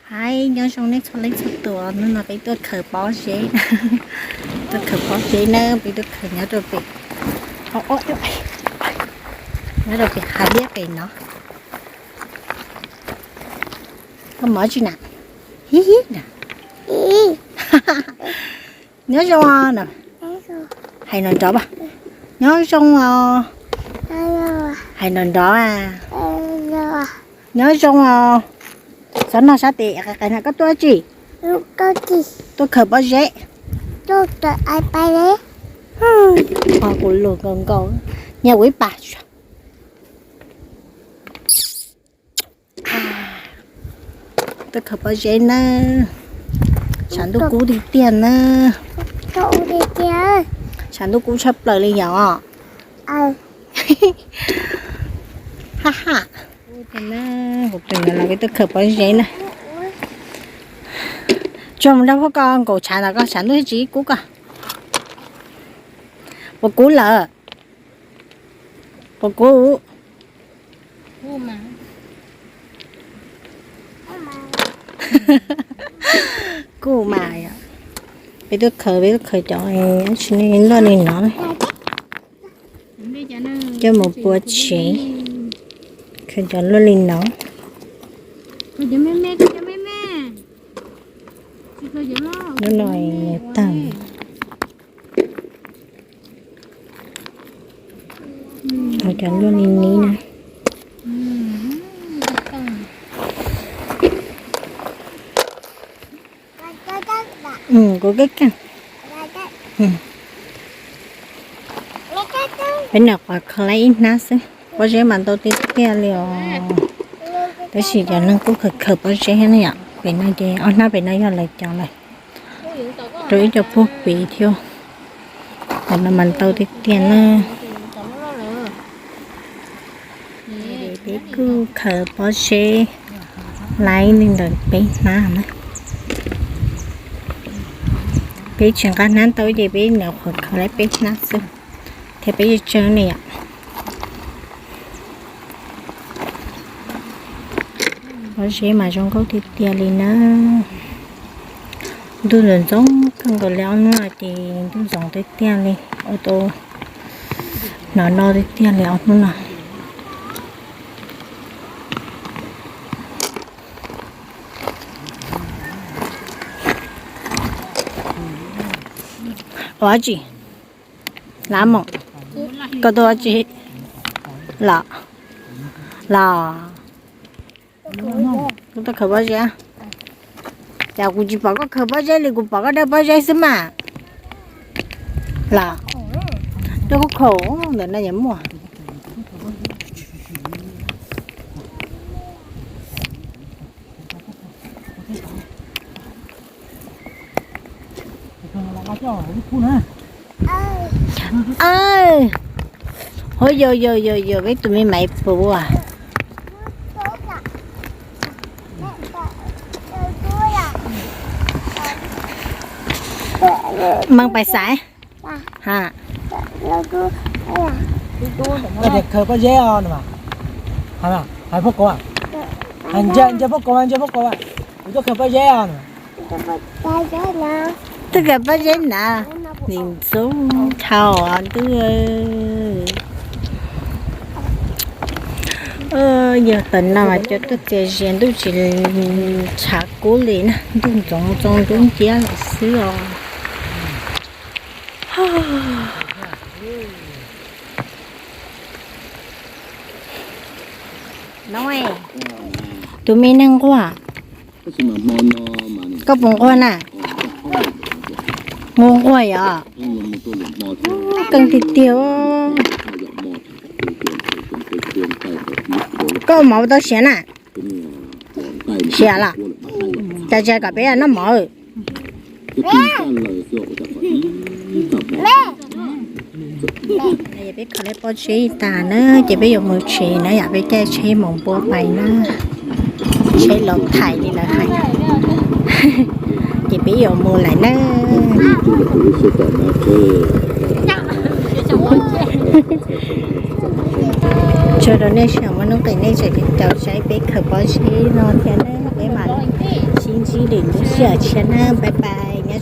Hais nyob zoo nej txhua leej txhua tus, hnub no peb tuaj khaws pob zeb. Tuaj khaws pob zeb na, peb tuaj khaws nyob rau pem, nyob rau pem hav liab pem no. Koj mov tsi na? Hib hib na. Nyob zoo os. Hais nrov nrov as. Nyob zoo os. Hais nrov nrov as. Nyob zoo os. Xov no sab tes qais qais na, koj tuaj tsi? Tuaj khaws pob zeb. Ho kuv lus nkaus nkaus, nyias ua ib pas. Tuaj khaws pob zeb na. Tshav ntuj kub tiag tiag na. Tshav ntuj kub tshaj plaws li yom. Ha ha. Kuv tus no los peb tuaj khaws pob zeb na. Tso mus nrog phob ko nkaum tshav ntawm ko, tshav ntuj tsis kub ko. Puas kub lawm? Puas kub? Kub mas yom. Peb tuaj khaws, peb tuaj khaws cov tsis luaj li no, coj mus pua tsev. Khaws cov luaj li no. Lub no tawg. Cov luaj li ni na. Kuv keb keeg. Peb nyuam qhuav khaws lawm ib hnab xwb, pob zeb mas ntau tiag tiag li os. Tab sis cov neeg kuj khaws khaws pob zeb na yom. Pem no ces ob hnab pem no yog lawv cov lawm, rau ib co puag pem thiab. Cov no mas ntau tiag tiag na. Peb kuj khaws pob zeb lawm li ntawm peb hnab na. Peb tsis nqa hnab ntau ces peb nyuam qhuav khaws lawm peb hnab xwb, thiab peb yeej tsawg ne yom. Pob zeb mas zoo nkauj tiag tiag li na. Ntuj ntxoov ntxoov kawg nkaus li ob hnub no ces ntuj ntxoov tiag tiag li, ua tau hnov no tiag tiag li ob hnub no. Ua tsi? Lab mom, koj tuaj ua tsi? Los, los, kuv tuaj khaws pob zeb. Cas kuv tsis pom koj khaws pob zeb li, kuv pom koj dawb pob zeb xwb mas. Los, dawb khov kho ntawm no yeej muaj. Hov yog yog yog yog peb tus me maiv puv as. Meej pais xaiv. Koj tias khaws pob zeb os no mas. Hais phoj kaus, hais ntsia phoj kaus, ntsia phoj kaus, kuv tuaj khaws pob zeb os no. Tuaj khaws pob zeb na, nim ntxub dhau ntuj. Yog tam no mas cov tuaj txias zias ntuj tsis tshav kub li na, ntuj ntxoov ntxoo ntub nciab lawm xwb os. Tus me neeg nquag, koj puas nquag na? Nquag nquag yom. Keej tiag tiag. Koj mov tau siav na? Siav los? Cas tsis hais kom peb noj mov? Peb khaws lawm pob zeb tas na ces peb yuav mus tsev na yom, peb caij tsheb mus npua pais na. Tsheb laus thais li lawv hais, ces peb yuav mus lawm na. Tsuas rau nej sawv daws muaj hnub qis nej tseem caum saib peb khaws pob zeb no thiab na, peb mam li Ib lim lub sij hawm tshiab na, bye bye.